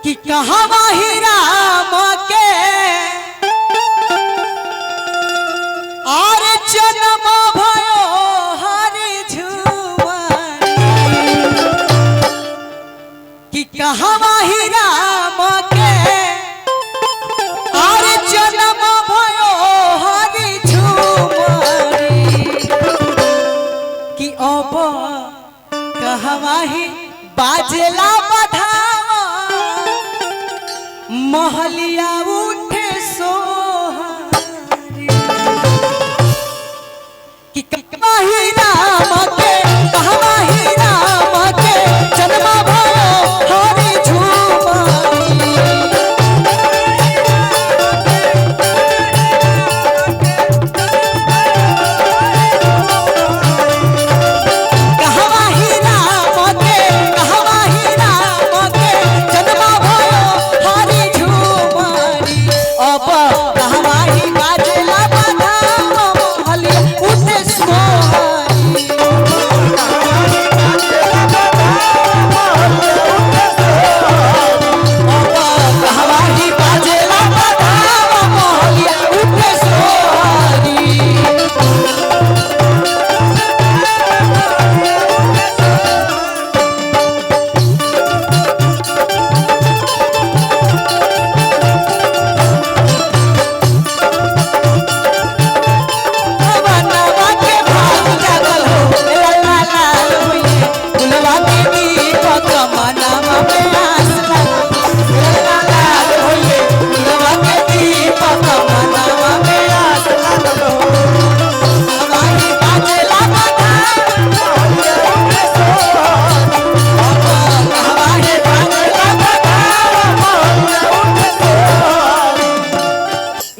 कि कहवा ही राम के और जन्म भयो हरि झुमारी कि कहवा ही राम के और जन्म भयो हरि झुमारी कि अब कहवा ही बाजला बधावा महलिया उठे सोहारी कि कहवा ही राम के कहवा ही राम के जन्म भयो हरि झुमारी। कहवा ही राम के कहवा ही राम के जन्म भयो हरि झुमारी अब कहवा ही बाजला बधावा महलिया उठे सोहारी। अब कहवा ही बाजला बधावा महलिया उठे सोहारी। बनवा के भाग जागल हो ला ला होइए फुलवा के दीपक मनवा में आस लागल ला ला होइए फुलवा के दीपक मनवा में आस लागल हो हवाई बाजला बधा हवाई बाजला बधा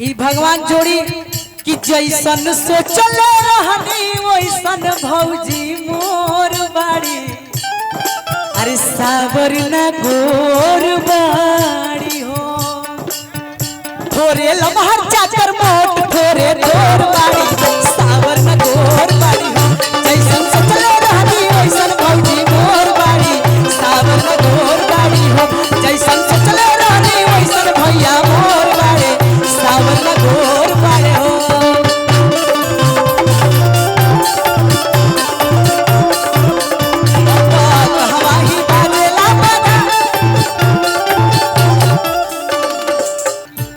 ई भगवान जोड़ी कि जैसन से चले रहनी वैसन भौजी मोर बाड़ी अरे साबर ना गोर बाड़ी हो थोरे लमहर चाकर मोट थोरे थोर बाड़ी साबर ना गोर बाड़ी हो जैसन से चले रहनी वैसन भौजी मोर बाड़ी साबर ना गोर बाड़ी हो जैसन से चले रहनी वैसन भैया मोर बाड़े साबर ना गोर बाड़े हो। कहवा ही बाजला बधा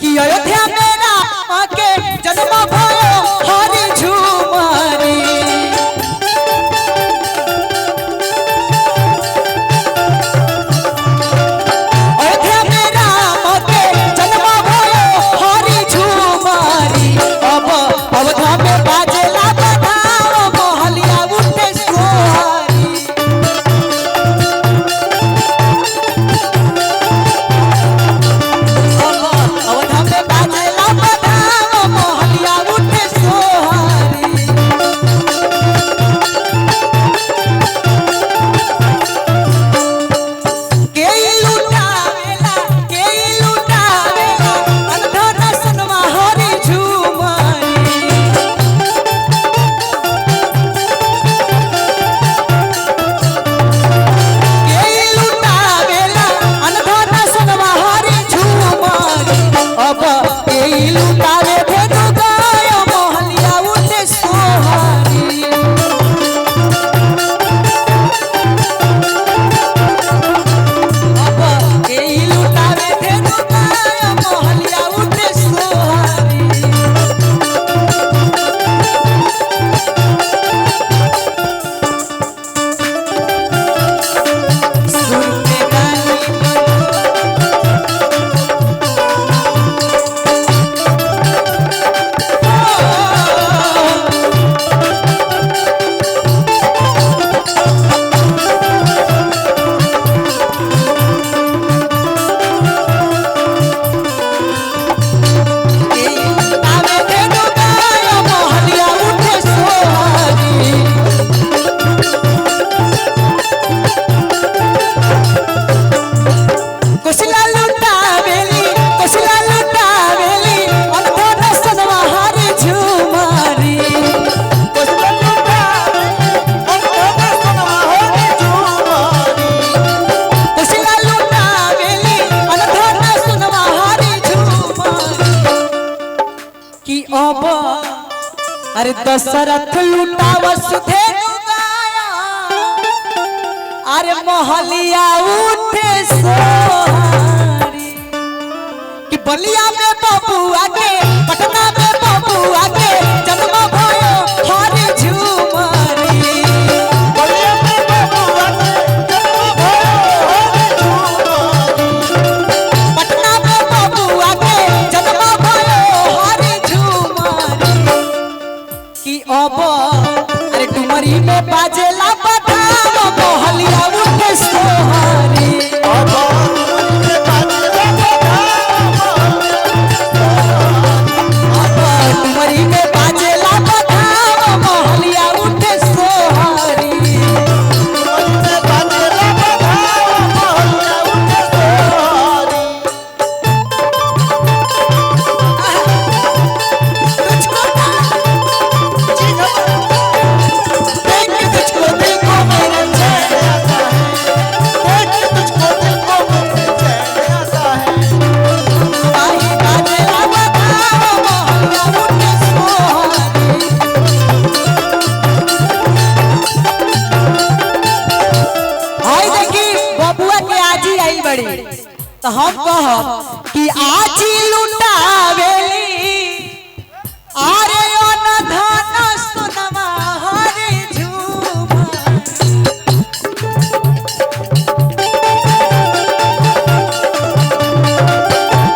कि अयोध्या में राम के जन्म भयो हरि झुमारी। अयोध्या में राम के जन्म भयो हरि झुमारी अब अवधा में बाजला बधावा महलिया उठे सोहारी। अवधा में बाजला बधावा महलिया उठे सोहारी। के लुटावेला के लुटावेला अंधन सनवा हरि झुमारी। के लुटावेला अंधन सनवा हरि झुमारी अब के लुटावे धेनु गाय महलिया उठे सोहारी। अब के लुटावे धेनु गाय महलिया उठे सोहारी। सुर पे गानी आवे धेनु गाय महलिया उठे सोहारी। कुशला लुटावेली कुशला लुटावेली अनधन सनवा हरि झुमारी। कुशल लुटावेली अंधन सनवा हरि झुमारी। कुशला लुटावेली अब अरे दशरथ लुटावस धेनु गाया, अरे मोहलिया उठे सोहारी। कि बलिया में बबुआ के, पटना में बबुआ के जन्म भयो हरे झूमरी। बलिया में बबुआ के जन्म भयो हरे झूमरी। पटना में बबुआ के जन्म भयो हरे झूमरी। कि अब अरे डुमरी में बाजेला बधाव मोहलिया उठे सोहारी। अब में बाजेला बधाव मोहलिया उठे सोहारी। अब डुमरी में बाजेला बधाव मोहलिया उठे सोहारी। में बाजेला बधाव मोहलिया उठे सोहारी। तुझको देख तुझको दिल को मेरे चैन आता है, देख तुझको दिल को मेरे चैन आता है। आई बाजेला बधाव मोहलिया उठे सोहारी। आई देखी बबुआ के आजी आई बड़ी, तो हम कहब कि आजी लुटावेली अरे अन धन सोनमा हरे झूमा।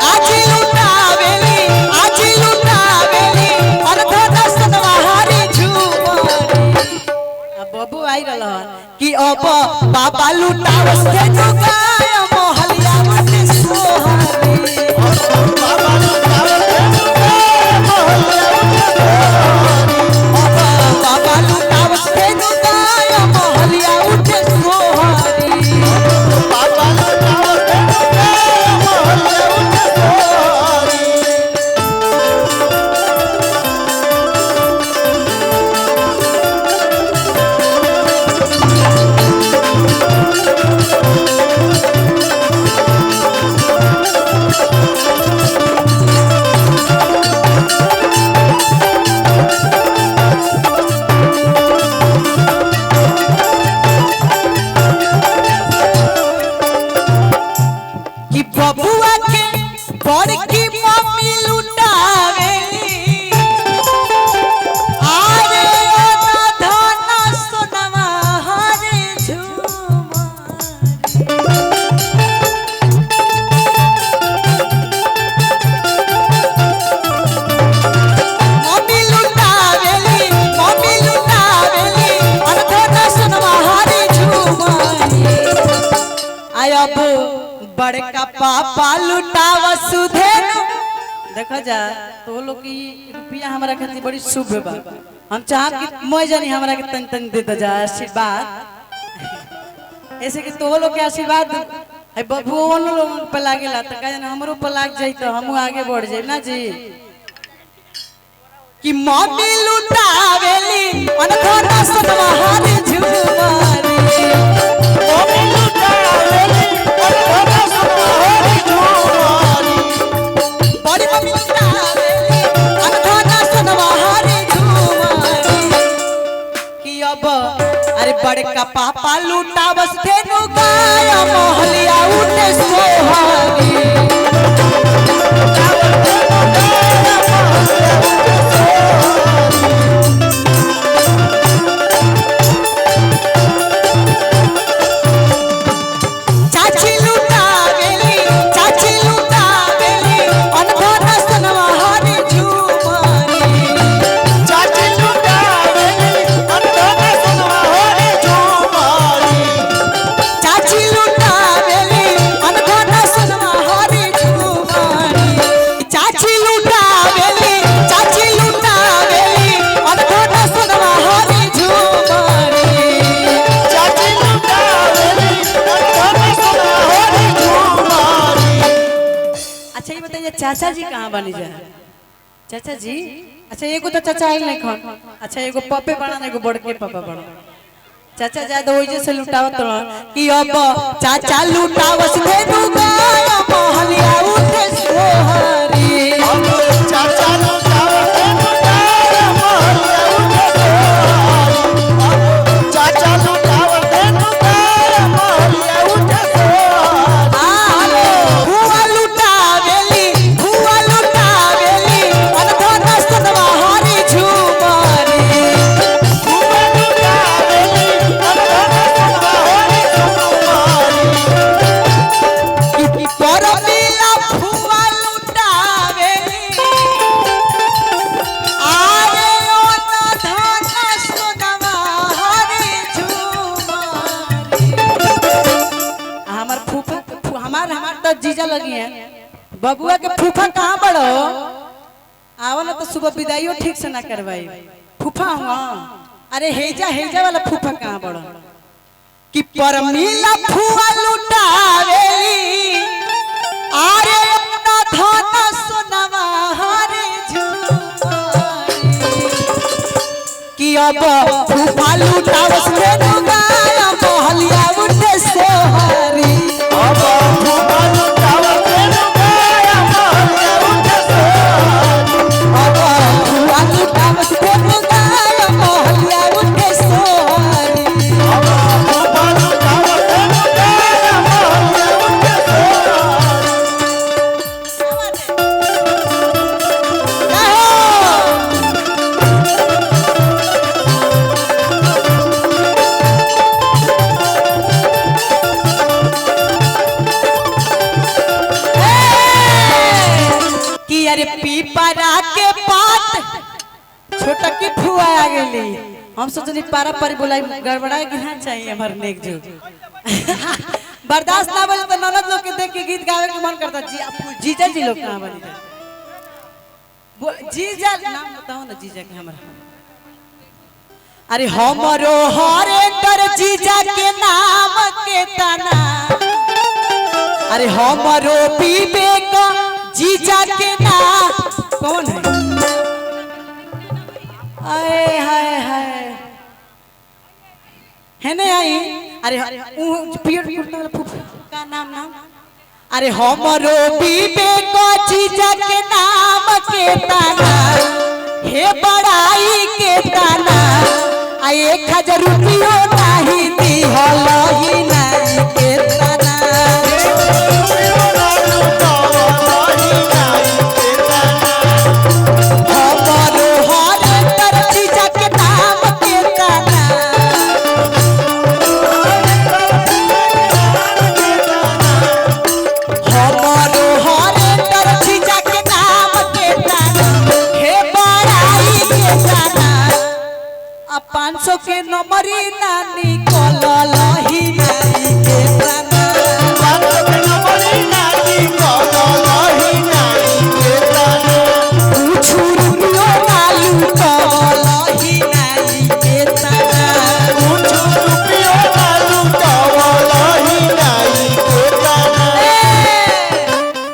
आजी लुटावेली, आजी लुटावेली अन धन सोनमा हरे झूमारी। अब बबू आई रहल कि अब बाबा लुटावस के जुगाय मोहलिया उठे सोहारी। बाबा लुटावत मोहलिया उठे सोहारी। अब बाबा लुटावस के जुगाय मोहलिया उठे सोहारी। बाबा लुटावत मोहलिया उठे सोहारी। कि बबुआ के बड़की मम्मी लुटावेली अरे धन सोनमा हरे झूमा। मम्मी लुटावेली, मम्मी लुटावेली अनधन सोनमा हरे झूमारी। आय अब बड़का पापा लुटाव सुधेनु। देखा जा तो लोग की रुपया हमरा खातिर बड़ी शुभ बा। हम चाहब कि मैं जानी हमरा के तन तन दे जा आशीर्वाद, ऐसे कि तो लोग के आशीर्वाद है बबुओ लोग पे लागेला तो का जाने हमरो पे लाग जाई तो हमहू आगे बढ़ जाई ना जी। कि मम्मी लुटावेली अनधन सोनमा हरे झूमारी। मम्मी लुटावेली अनधन सोनमा हरे झूमारी। बड़ी मम्मी लुटावेली अनधन सोनमा हरे झूमारी। कि अब अरे बड़का पापा लुटावस धेनु गाय मोहलिया उठे सोहारी। चाची लुटावेली, चाची लुटावेली अनधन सोनमा हरे झूमारी। चाची लुटावेली अनधन सोनमा हरे झूमारी। चाची लुटावेली अनधन सोनमा हरे झूमारी। चाची लुटावेली, चाची लुटावेली अनधन सोनमा हरे झूमारी। चाची लुटावेली अनधन सोनमा हरे झूमारी। अच्छा ये बताइए चाचा जी कहाँ बनी जाए? चाचा जी, अच्छा एगो तो चाचा आइल नहीं खन, अच्छा एगो पप्पे बड़ा ना एगो बड़के पापा बड़ा। चाचा जाए तो वही से लुटावत रह कि अब चाचा लुटावस धेनु गाय मोहलिया उठे सोहारी। अब चाचा लुटावत जीजा लगी है। बबुआ के फूफा कहाँ बड़ो? आवल तो सुबह विदाइयो ठीक से ना करवाई। फूफा हुआ, अरे हेजा हेजा वाला फूफा कहाँ बड़ो? कि परमीला फुआ लुटावेली, अरे अपना धन सोनवा हरे झुमारी। कि अब फूफा लुटावस रे दुगाया मोहलिया उठे सोहरी। अब फूफा लुटावस रे दुगाया मोहलिया उठे सोहरी। अब फूफा लुटावस रे दुगाया मोहलिया उठे सोहरी। अब फूफा लुटावस रे दुगाया मोहलिया उठे सोहरी। कि अरे पीपरा के पात छोटा की फुआ आ गेली। हम सोचनी पारा पर बोलाई गड़बड़ा कि ना चाहिए हमार नेक जो बर्दाश्त ना बोले तो ननद लोग के देख के गीत गावे के मन करता। जी जीजा जी लोग कहाँ बनी बोल जीजा नाम बताओ ना जीजा के हमारा। अरे हमरो हरे तर जीजा के नाम के तना, अरे हमरो पीबे का जीजा के नाम कौन है? आए हाय हाय है नहीं आई। अरे पियर कुर्ता वाला फूफा का नाम नाम। अरे हमरो पीबे का जीजा के नाम के ताना, हे बड़ाई के ताना, आ 1000 रुपयो नाही दिहल ही नाही के ताना। हमरो हरे तर जीजा के नाम के ताना, हमरो हरे तर जीजा के नाम के ताना, हे बड़ाई के ताना, आ 500 के नंबरी नानी कलल ही नाही के ताना। कुछु रुपयो ना लुटल ही नाही के ताना।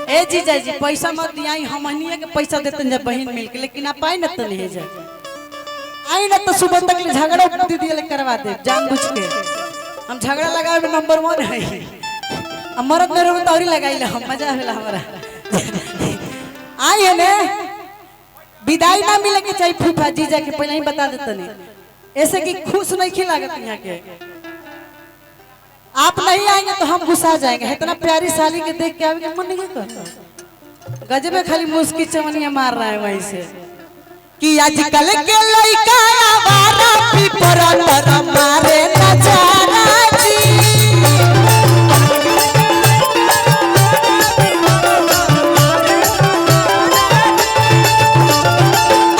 ए जीजा जी पैसा मत दियाई, हमनिए के पैसा देतन जब बहन मिल के, लेकिन आप आई न तो नहीं जा आई न तो सुबह तक ले झगड़ा दीदी ले करवा दे जानबूझ के। हम झगड़ा लगावे में नंबर 1 है, हम मरद में रहू तौरी लगाई ले हम, मजा आवेला हमरा। आई है ने विदाई ना मिले के चाहिए फूफा जीजा के, पहले ही बता देतनी ऐसे कि खुश नहीं खिलागत यहाँ के। आप नहीं आएंगे तो हम गुस्सा जाएंगे। इतना प्यारी साली के देख के आवे के मन नहीं करता, गजबे खाली मुस्की चवनिया मार रहा है वहीं से। कि आजकल के लइका आवारा पीपर तर मारे नजारा जी।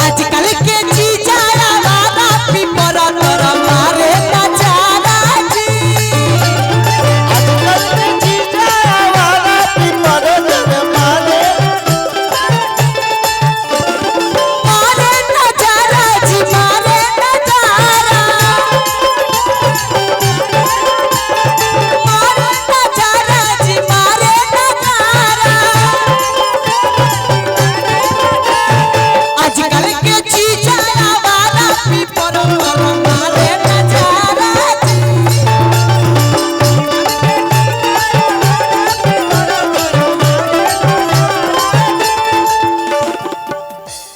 आजकल के जीजा आवारा पीपर तर मारे नजारा जी। मारे नजारा जी, मारे नजारा, मारे नजारा जी, मारे नजारा। आजकल के जीजा आवारा पीपर तर मारे नजारा जी।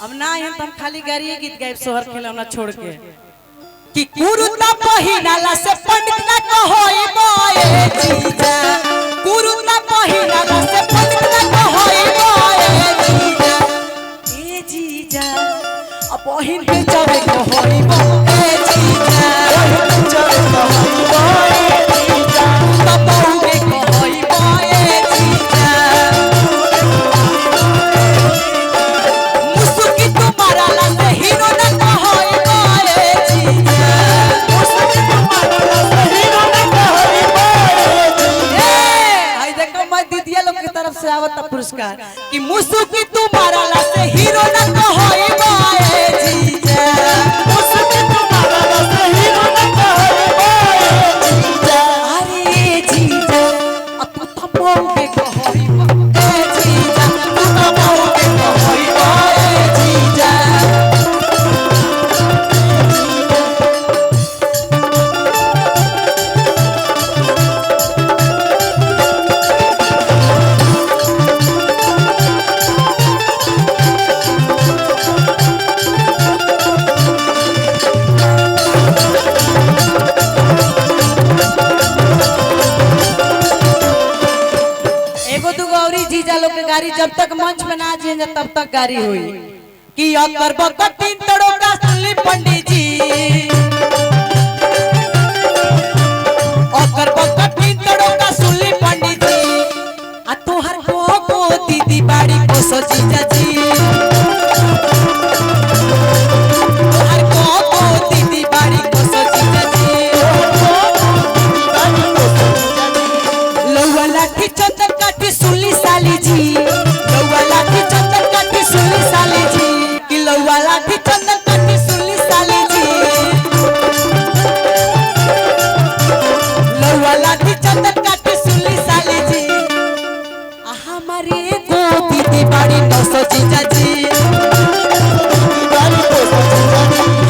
अब ना आए हम खाली गाड़िए गीत गायब सोहर खेलौना छोड़ के। कि कुरुता पहिनाला से पंडित ना कहोई बोए जीजा, कुरुता पहिनाला से पंडित ना कहोई बोए जीजा। ए जीजा अब बहिन के जावे कहोई बोए जीजा, तब बहू के कहोई बोए जीजा। मुसुकी तुम्हारा ला से हीरो ना कहोई बोए जीजा। ए, आई देखो मैं दीदिया लोग तरफ से आवता पुरस्कार कि मुसुकी तुम्हारा ला से हीरो न होई बाए जीजा। उसकी तुम्हारा रस हीरो न कहे बाए जीजा। अरे जीजा अब तू तो मौके होई बाए जीजा, तू तो मौके होई बाए जीजा। एगो दूगो औरी जीजा लोग के गाड़ी जब तक मंच पे ना जिए तब तक गाड़ी हुई कि अकर बकर तीन तड़ोका सुनली पंडित जी, अकर बकर तीन तड़ोका सुनली पंडित जी। आ तोहर को दीदी बाड़ी कोसो जीजा जी, तोहर को दीदी बाड़ी कोसो जीजा जी। लौवा लाठी चंदन काठी सुनली साली जी, लौवा लाठी चंदन काठी सुनली साली जी, कि लौवा लाठी चंदन काठी सुनली साली जी, लौवा लाठी चंदन काठी सुनली साली जी। आ हमारे को दीदी बाड़ी 900 जीजा जी,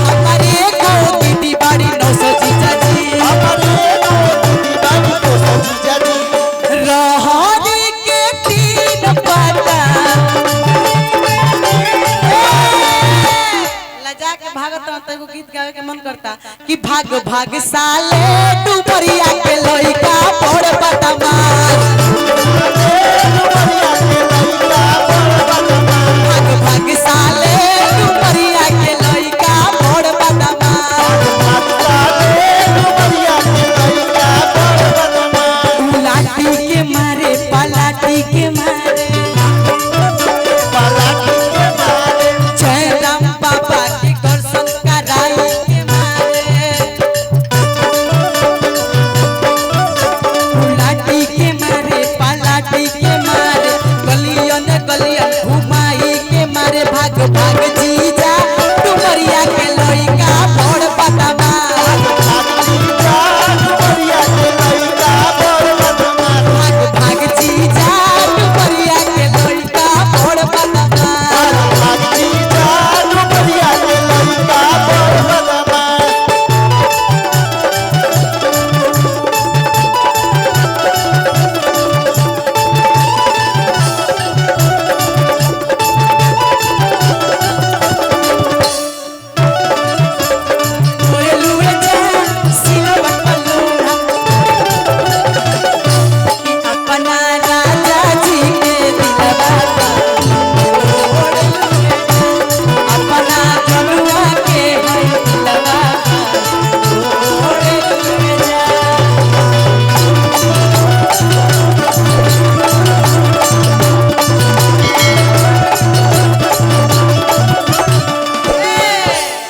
हमारे को दीदी बाड़ी 900 जीजा जी। रहरी के तीन पाता लजा के भागत रहता, एगो गीत गावे के मन करता कि भाग भाग साले डुबरिया के लइका बड़ बदमाश, भाग भाग साले डुबरिया के लइका बड़ बदमाश। लाठी के मारे पलाठी के मारे जयराम बाबा के दर्शन कराई के मारे, लाठी के मारे पलाठी के मारे गलियन गलियन घुमाई के मारे भाग भाग।